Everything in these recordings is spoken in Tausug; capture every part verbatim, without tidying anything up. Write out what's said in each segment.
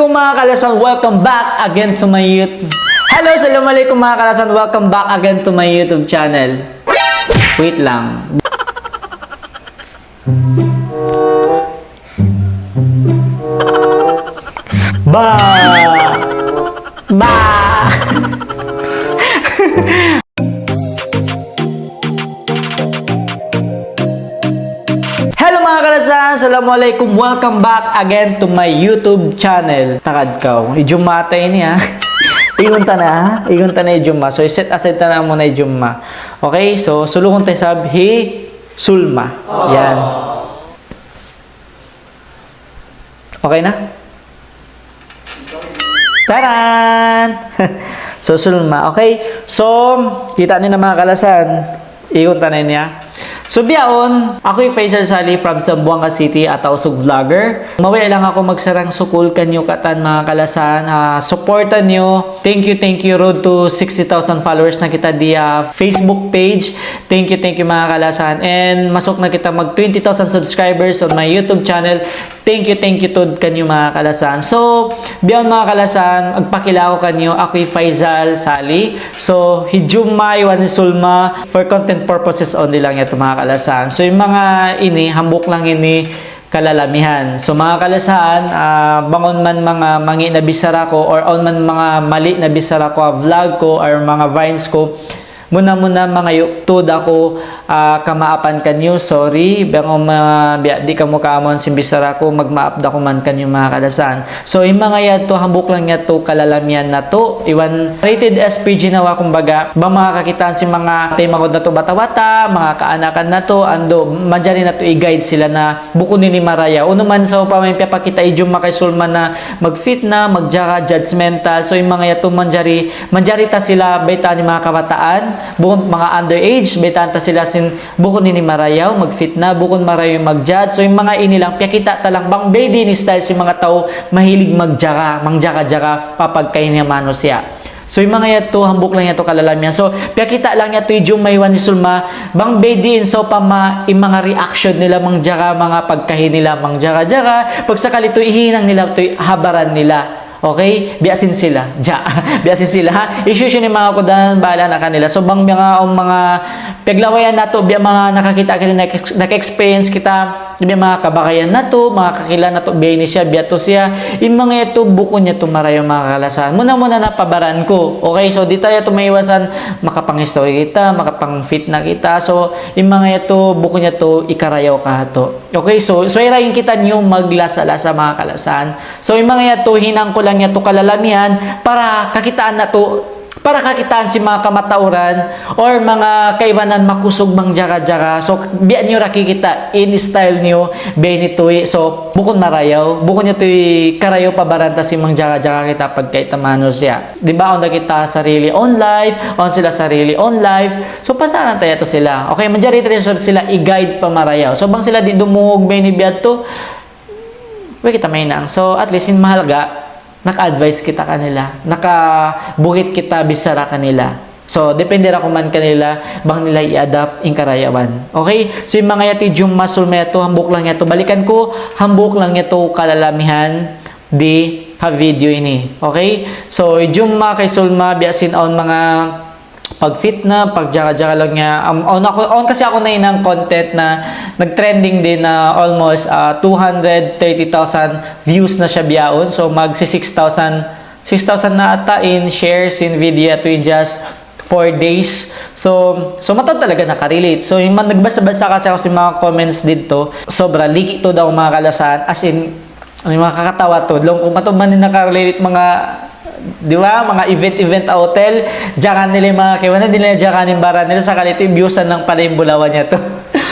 Mga kalasan, welcome back again to my YouTube. Hello, assalamu alaikum mga kalasan, welcome back again to my YouTube channel. Wait lang. Ba! Ba! Hello mga kalasan, assalamu alaikum. Welcome back again to my YouTube channel. Tagad kaw. Ijumma ta ini ha. Igun ta na ha. Igun ta na ijumma. So, i-set aside ta na muna ijumma. Okay, so sulukun ta isab hi Sulma. Yan. Okay na? Taran! So, Sulma. Okay. So, kita' niyu na mga kalasan. Igun ta na ini ha. So, bihaun, aku hi Faisal Salih from Zamboanga City, a Tausug vlogger. Mabaya' lang aku magsarang-sukul kaniyu katan mga kalasan. Ah, suporta niyu. Thank you, thank you. Road to sixty thousand followers na kita di, ah, Facebook page. Thank you, thank you mga kalasan. And masuk na kita mag twenty thousand subscribers on my YouTube channel. Thank you, thank you tuud kaniyu mga kalasan. So, bihaun mga kalasan, magpakilala aku kaniyu, aku hi Faisal Salih. So, hi Jumma iban hi Sulma, for content purposes only lang yadtu mga kalasan. So, in manga ini, hambuuk lang ini kalalamihan. So, mga kalasan, ah, bang awn man manga mangī' na bichara ku, or awn man manga mali na bichara ku ha vlog ku, or manga vines ku, muna-muna mangayu' tuud aku, ah, kamaapan kaniyu, sorry. Bang awn ma-, biya' di' kamu kaamuan sin bichara ku, magmaap da aku man kaniyu, mga kalasan. So, in manga yadtu, hambuuk lang yadtu kalalamihan natu'. Iban rated S P G na wa, kumbaga, bang manga kakitaan sin manga taymanghud natu' bata'-bata', manga kaanakan natu', andu', manjari natu' i-guide sila na bukun ini marayaw. Unu man sawpama in piyapakita' hi Jumma kay Sulma na magfitna, magjara, judgmental. So, in manga yadtu manjari, manjari ta sila baytaan in manga kabataan, bukun manga underage, baytaan ta sila sin bukun ini marayaw, magfitna, bukun marayaw in mag-judge. So, in manga ini lang, piyakita' ta lang bang biyadiin in style sin manga tau mahilig magjara, mangjara-jara, pa pagkahi niya manusiya'. So, in manga yadtu, hambuuk lang yadtu kalalamihan. So, piyakita' lang yadtu hi Jumma iban hi Sulma, bang biyadiin sawpama in manga reaction nila, mangjara, manga pagkahi nila, mangjara-jara, pag sakali tuud hihinang nila, tuud habaran nila. Okay? Biya' sin sila. Ja. Biya' sin sila, ha? Issue siya in manga kudan, bahala na kanila. So, bang manga, awn manga piyaglawayan natu', biya' manga nakakita' kita, naka-, naka-experience kita, biya' manga kabagayan natu', manga kakilala natu', biya' ini siya, biya' tu siya. In manga yadtu, bukun yadtu marayaw, mga kalasahan. Muna-muna na pa baran ku. Okay, so di' ta yadtu maiwasan, makapangistorya kita, makapangfitna kita. So, in manga yadtu, bukun yadtu hikarayaw kātu'. Okay, so, subay ra in kitaniyu maglasa-lasa, mga kalasahan. So, in manga yadtu, hinang ku lang yadtu kalalamihan para kakitaan natu', para kakitaan sin manga kamatauran or manga kaibanan makusug mangjara-jara. So, biya' niyu ra kikita' in style niyu, biya' ini tuud. So, bukun marayaw, bukun yadtu hikarayaw pa baran ta sin mangjara-jara kita pagkahi ta manusiya'. Di' ba, awn da kita sarili own life, awn sila sarili own life. So, pasaran ta yadtu sila. Okay, manjari ta sila i-guide pa marayaw. So, bang sila di' dumungug, biya' ini biya' yadtu, way kita mahinang. So, at least, in mahalga', naka-advise kita kanila, nakabuhit kita bichara kanila. So, depende ra kuman kanila, bang nila i-adapt in karayawan. Okay? So, in manga yadtu hi Jumma, Sulma yadtu, hambuuk lang yadtu. Balikan ku, hambuuk lang yadtu kalalamihan di ha video ini. Okay? So, hi Jumma kay Sulma, biya' sin awn manga pagfitna, pagjara-jara laung niya. Um, awn aku, awn kasi aku nahinang content na nag-trending din na almost, ah, two hundred thirty thousand views na siya bihaun. So, magsi-six thousand, six thousand na ata in shares in video yadtu in just four days. So, so mataud talaga nakarelate. So, in manga nagbasa-basa kasi aku sin manga comments didtu, sobra liki' tuud, mga kalasahan. As in, amu in manga kakatawa tuud. Laung ku mataud man in nakarelate, manga, di' ba, manga event-event ha hotel, jaran nila in manga kaibanan, di' nila jaran in baran nila, sakali tuud, biyusan na pala in bulawan yadtu.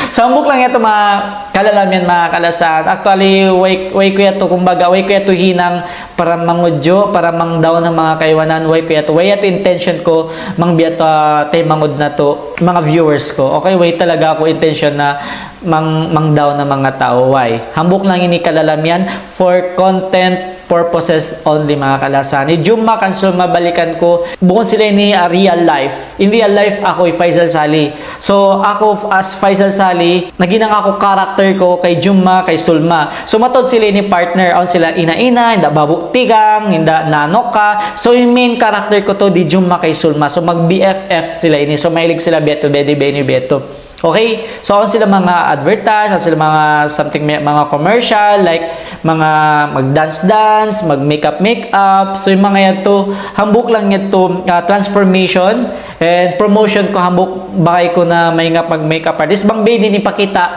So, hambuuk lang yadtu, mga kalalamihan, mga kalasahan. Actually, way, way ku yadtu, kumbaga, way ku yadtu hinang para mangudju, para mang-down in manga kaibanan, way ku yadtu, way yadtu intention ku, mangbiya' yadtu, ah, taymanghud natu', manga viewers ku. Okay, way talaga aku intention na mang, mang-down in manga tau. Way. Hambuuk lang ini kalalamihan for content purposes only, manga kalasahan. Hi Jumma kan Sulma, balikan ku, bukun sila ini, ah, real life. In real life, aku hi Faisal Salih. So, aku f-, as Faisal Salih, naghinang aku character ku kay Jumma, kay Sulma. So, mataud sila ini partner. Awn sila ina-ina, hinda babu' tigang, hinda nanoka. So, in main character ku tuud hi Jumma kay Sulma. So, mag-B F F sila ini. So, mahilig sila biya' tu, biya' di, biya' ini, biya' tu. Okay? So, awn sila manga advertise, awn sila manga something, may-, manga commercial, like, manga mag-dance-dance, mag-makeup-makeup. So, in manga yadtu, hambuuk lang yadtu, ah, transformation and promotion ku, hambuuk bagay ku na maingat mag-makeup artist. Bang biya' diin in pakita',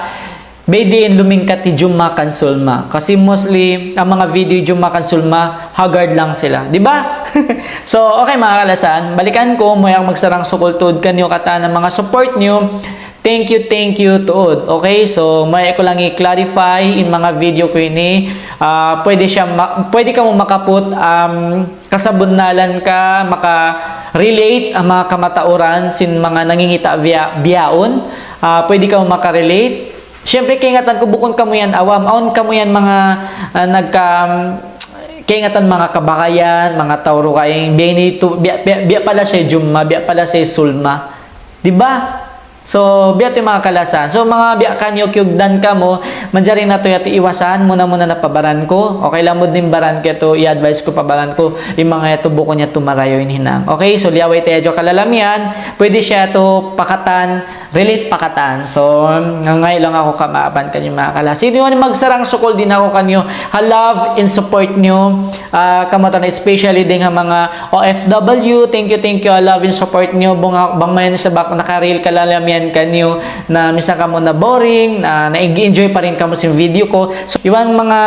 biya' diin in lumingkat hi Jumma kan Sulma. Kasi mostly, in manga video hi Jumma kan Sulma, haggard lang sila. Di ba? So, okay, manga kalasahan, balikan ku, amu yan, magsarang-sukul tuud kaniyu katan ha manga support niyu. Thank you, thank you tuud. Okay, so mabaya' ku lang i-clarify in manga video ku ini. Ah, pwede siya ma-, pwede kamu makaput, um, kasabunnalan ka, maka-relate in manga kamatauran sin manga nangingita' biya', bihaun. Ah, pwede kamu maka-relate. Siyempre, kaingatan ku, bukun kamu yan awam. Awn kamu yan manga, ah, nagka-, um, kaingatan manga kabagayan, manga tau dugaing, biya' ini tu, biya', biya', biya' pala siya Jumma, biya' pala siya Sulma. Di ba? So, biya' tu in manga kalasahan. So, manga biya' kaniyu kiyugdan kamu, manjari natu' yadtu iwasan, muna-muna na pa baran ku. Okay, lamud in baran ku yadtu, i-advise ku pa baran ku, in manga yadtu bukun yadtu marayaw in hinang. Okay, so liyaway ta yadtu kalalamian, pwede siya yadtu pa katan, relate pa katan. So, ngangay lang aku kamaapan kaniyu manga kalasahan. Sin iban magsarang-sukul din aku kaniyu, ha love and support niyu, ah, kamu tana, especially dayn ha manga O F W, thank you, thank you, ha love and support niyu. Bang, bang mayan isab aku nakarihil kalalamian kaniyu na minsan kamu na-boring, na, nag-enjoy pa rin kamu sin video ku. So, iban manga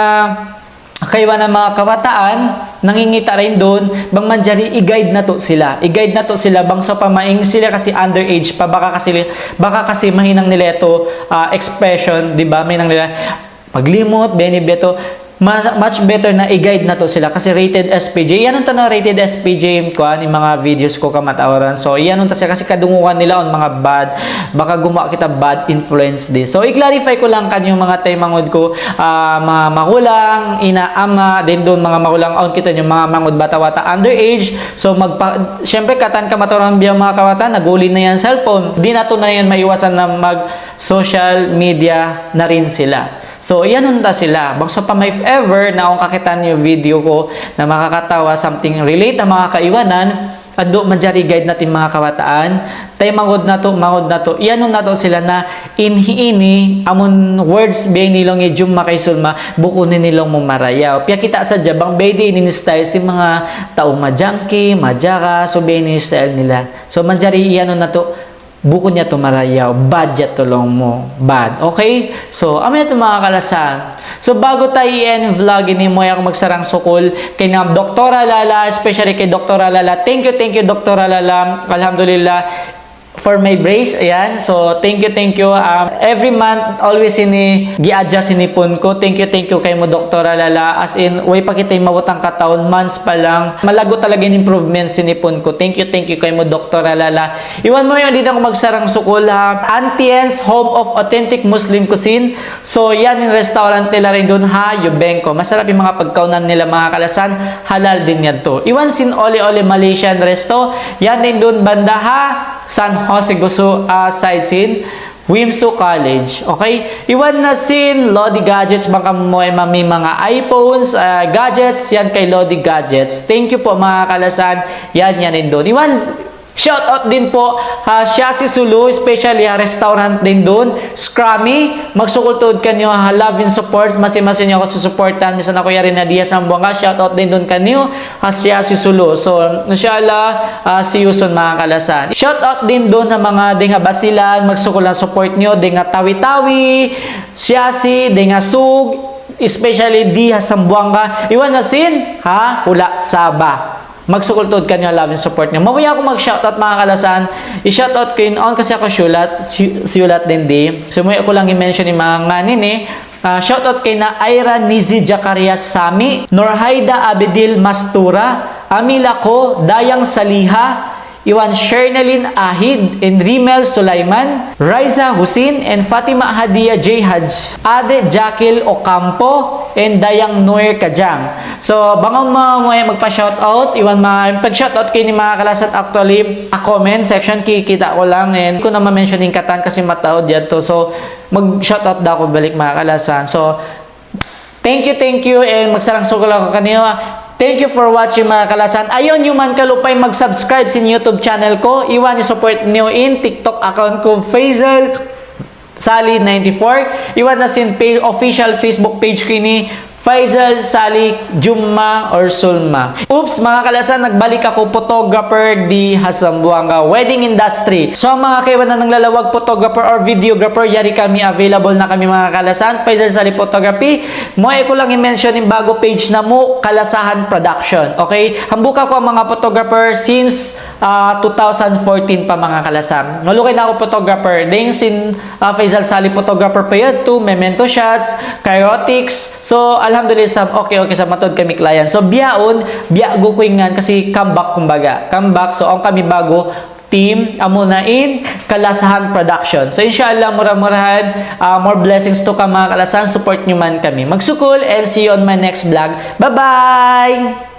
kaibanan manga kabataan, nangingita' dayn duun, bang manjari i-guide natu' sila. I-guide natu' sila, bang sawpama in sila kasi underage pa, baka kasi, baka kasi mahinang nila yadtu, ah, expression, di ba? Mahinang nila maglimut, biya' ini, biya' yadtu, ma-, much better na i-guide natu' sila kasi rated S P G. Iyanun ta na rated S P G, kuwan, in manga videos ku kamatauran. So, iyanun ta siya kasi kadungugan nila awn manga bad, baka gumuwa' kita bad influence di. So, i-clarify ku lang kaniyu manga taymanghud ku, ah, manga magulang, ina', ama', dayn duun manga magulang, awn kitaniyu manga manghud bata'-bata' underage. So, magpa-, siyempre, katan kamatauran biya' manga kabataan, naguli na yan cellphone. Di' natu' na yan maiwasan na mag-social media na rin sila. So, iyanun ta sila. Bang sawpama if ever na awn kakitaan niyu video ku na makakatawa, something relate ha manga kaibanan, adtu manjari guide natu' in manga kabataan, taymanghud natu', manghud natu', iyanun natu' sila na in hi ini, amun words biya' ini laung hi Jumma kay Sulma, bukun ini laung mu marayaw. Piyakita' sadja bang biya' diin in style sin manga tau majangki, majara, so biya' ini in style nila. So, manjari iyanun natu', bukun yadtu marayaw, bad yadtu laung mu, bad. Okay? So, amu yadtu manga kalasahan. So, ba'gu ta i-end vlog ini, mabaya' aku magsarang-sukul kay na Doktora Lala, especially kay Doktora Lala. Thank you, thank you, Doktora Lala. Alhamdulillah. For my brace, ayan. So, thank you, thank you. Um, every month, always ini, gi-adjust in ipun ku. Thank you, thank you kaymu, Doktora Lala. As in, way pa kita umabut hangkatahun, months pa lang. Malaggu' talaga in improvements sin ipun ku. Thank you, thank you kaymu, Doktora Lala. Iban mabaya' diin aku magsarang-sukul ha Antien's Home of Authentic Muslim Cuisine. So, yan in restaurant nila dayn duun ha Yubenco. Masarap in manga pagkaunan nila, manga kalasahan, halal din yadtu. Iban sin Ole Ole Malaysian Resto, yan dayn duun banda ha San Jose Gusu, ah, side sin Wimsu College. Okay? Iban na sin Lodi Gadgets, bang kamu mabaya' mamī manga iPhones, ah, gadgets, yan kay Lodi Gadgets. Thank you po, manga kalasahan. Yan, yan dayn duun. Iban, shout out din po ha Siasi Sulu, especially ha restaurant dayn duun, Scrummy. Magsukul tuud kaniyu ha love and support, masi-masi niyu aku susuportahan, minsan aku yari na di ha Zamboanga, shout out dayn duun kaniyu ha Siasi Sulu. So, inshallah, ah, see you soon, manga kalasahan. Shout out dayn duun ha manga dayn ha Basilan, magsukul ha support niyu, dayn ha Tawi-Tawi, Siasi, dayn ha Sug, especially di ha Zamboanga, iban na sin ha hula' Sabah. Magsukul tuud kaniyu ha love and support niyu. Mabaya' aku mag-shoutout, manga kalasahan. I-shoutout ku in, awn kasi aku siyulat, si-, siyulat dayn di. So, mabaya' ku lang i-mention in manga ngan ini. Ah, shoutout kay na Ira Nizi Jakaria Sami, Norhaida Abedil Mastura, Amila Ko, Dayang Saliha, Iwan Shernalyn Ahid, and Rimel Sulaiman, Raiza Husin, and Fatima Hadia J Haj, Ade Jaquil Ocampo, and Dayang Noir Kajang. So, bang awn ma-, ma-, magpa-shoutout, iwan ma-, pag-shoutout kaw ini, manga kalasan, actually, a comment section, kikita' ku lang, and di' ku na ma-mention in katan kasi mataud yan to. So, mag-shoutout da aku balik, manga kalasan. So, thank you, thank you, and magsarang-sukul aku kaniyu. Thank you for watching, manga kalasan. Ayaw niyu man kalupahi mag-subscribe sin YouTube channel ku. Iwan i-support niyu in TikTok account ku, Faisal Sali ninety-four. Iwan na sin pa-, official Facebook page ku ini, Faisal Sali Jumma or Sulma. Oops, manga kalasan, nagbalik aku photographer di ha Zamboanga wedding industry. So, manga kaibanan naglalawag photographer or videographer, yari kami, available na kami, manga kalasan. Faisal Sali Photography. Mau ku lang i-mention in ba'gu page namu', Kalasahan Production. Okay? Hambuuk aku manga photographer since, ah, two thousand fourteen pa, manga kalasan. Ngalukay na aku photographer. Dayn sin, ah, Faisal Sali Photographer pa yadtu, Memento Shots, Kairotics. So, alhamdulillah, sa-, okay, okay, sa' mataud kami client. So, bihaun, biya'gu ku in ngan kasi comeback, kumbaga. Comeback, so, awn kami ba'gu team, amuna in Kalasahan Production. So, inshallah, mura-murahan, ah, more blessings to kamu, manga kalasan, support niyu man kami. Magsukul, and see you on my next vlog. Bye-bye!